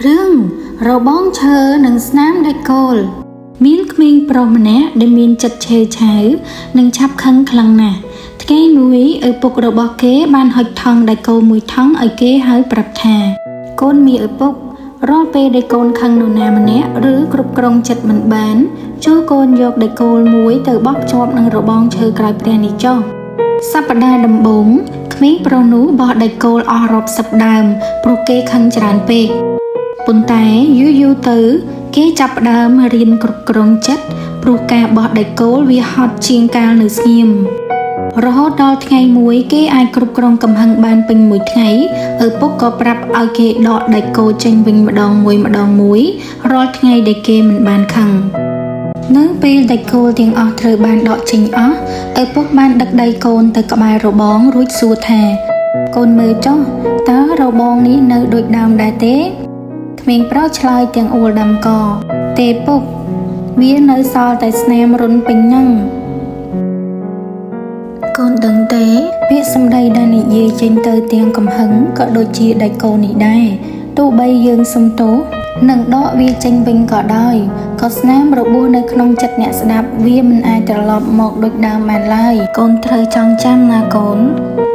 រឿងរបងឈើនិងស្នាមដែកគោលមានក្មេងប្រុសម្នាក់ដែលមានចិត្តឆេវឆាវនិងឆាប់ខឹងខ្លាំងណាស់ថ្ងៃមួយឪពុករបស់គេបានហុចថង់ដែកគោលមួយថង់ឲ្យគេហើយប្រាប់ថាកូនមានឪពុករាល់ពេលដែលកូនខឹងនរណាម្នាក់ឬគ្រប់គ្រងចិត្តមិនបានចូលកូនយកដែកគោលមួយទៅបោះភ្ជាប់នឹងរបងឈើក្រោយផ្ទះនេះចុះសប្តាហ៍ដំបូងក្មេងប្រុសនោះបោះដែកគោលអស់រាប់សិបដើមព្រោះគេខឹងច្រើនពេក ប៉ុន្តែយូរយូរទៅ គេចាប់ផ្ដើមរៀនគ្រប់គ្រងចិត្តព្រោះការបោះដែកគោលវាហត់ជាងកាលនៅស្ងៀមរហូតដល់ថ្ងៃមួយគេអាចគ្រប់គ្រងកំហឹងបានពេញមួយថ្ងៃឪពុកក៏ប្រាប់ឲ្យគេដកដែកគោលចេញវិញម្ដងមួយម្ដងមួយរាល់ថ្ងៃដែលគេមិនបានខឹងនៅពេលដែកគោលទាំងអស់ត្រូវបានដកចេញអស់ឪពុកបានដឹកដៃកូនទៅក្បែររបងរួចសួរថាកូនមើលចុះតើរបងនេះនៅដូចដើមដែរទេ ក្មេងប្រុសឆ្លើយទាំងអួលដាំកទេពុកវានៅសល់តែស្នាមរុនពេញហ្នឹងកូនដឹងទេពាក្យសម្ដីដែលនិយាយចេញទៅទាំងកំហឹងក៏ដូចជាដែកគោលនេះដែរទោះបីយើងសុំទោសនិងដកវាចេញវិញក៏ដោយក៏ស្នាមរបួសនៅក្នុងចិត្តអ្នកស្ដាប់វាមិនអាចត្រឡប់មកដូចដើមបានឡើយកូនត្រូវចងចាំណាកូន។